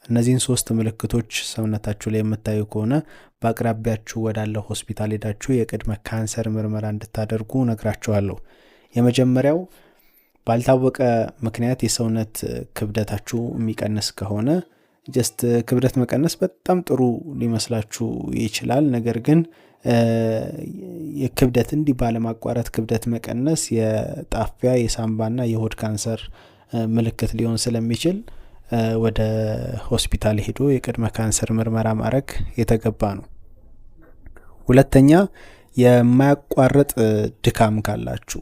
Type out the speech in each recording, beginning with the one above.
እነዚህን ሶስት ምልክቶች ሰውነታችሁ ላይ የምታዩ ከሆነ በአቅራቢያችሁ ወዳለ ሆስፒታል ሄዳችሁ የቅድመ ካንሰር ምርመራ እንድታደርጉ እነግራችኋለሁ። የመጀመሪያው ባልታወቀ ምክንያት የሰውነት ክብደታችሁ የሚቀንስ ከሆነ፣ just ክብደት መቀነስ በጣም ጥሩ ሊመስላችሁ ይችላል። ነገር ግን የክብደት እንዲህ ባለማቋረጥ ክብደት መቀነስ የጣፊያ፣ የሳምባና የሆድ ካንሰር ምልክት ሊሆን ስለሚችል ወደ ሆስፒታል ሄዶ የቅድመ ካንሰር ምርመራ ማድረግ የተገባ ነው። ሁለተኛ፣ የማያቋርጥ ድካም ካላችሁ፣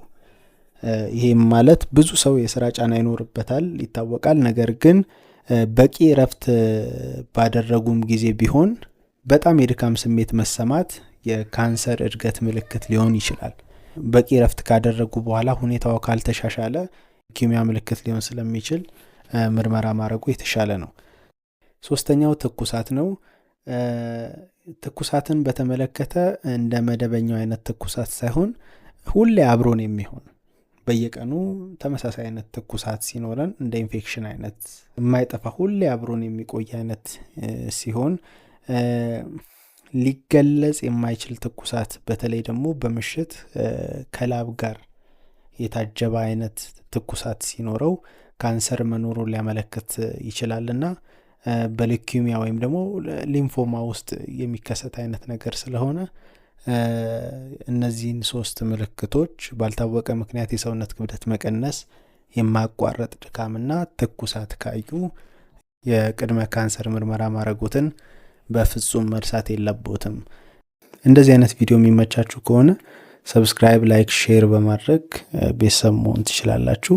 ይሄም ማለት ብዙ ሰው የስራ ጫና ይኖርበታል፣ ይታወቃል። ነገር ግን በቂ እረፍት ባደረጉም ጊዜ ቢሆን በጣም የድካም ስሜት መሰማት የካንሰር እድገት ምልክት ሊሆን ይችላል። በቂ እረፍት ካደረጉ በኋላ ሁኔታው ካልተሻሻለ leukemia ምልክት ሊሆን ስለሚችል ምርመራ ማድረጉ የተሻለ ነው። ሶስተኛው ትኩሳት ነው። ትኩሳትን በተመለከተ እንደ መደበኛው አይነት ትኩሳት ሳይሆን ሁሌ አብሮን የሚሆን፣ በየቀኑ ተመሳሳይ አይነት ትኩሳት ሲኖረን፣ እንደ ኢንፌክሽን አይነት የማይጠፋ፣ ሁሌ አብሮን የሚቆይ አይነት ሲሆን፣ ሊገለጽ የማይችል ትኩሳት፣ በተለይ ደግሞ በምሽት ከላብ ጋር የታጀበ አይነት ትኩሳት ሲኖረው ካንሰር መኖሩን ሊያመለክት ይችላልና በ leukemia ወይም ደግሞ lymphoma ውስጥ የሚከሰት አይነት ነገር ስለሆነ እነዚህን ሶስት ምልክቶች፣ ባልታወቀ ምክንያት የሰውነት ክብደት መቀነስ፣ የማያቋርጥ ድካምና ትኩሳት ካዩ የቅድመ ካንሰር ምርመራ ማድረጎትን በፍጹም መርሳት የለቦትም። እንደዚህ አይነት ቪዲዮ የሚመቻችሁ ከሆነ subscribe፣ like፣ share በማድረግ ቤተሰብ መሆን ትችላላችሁ።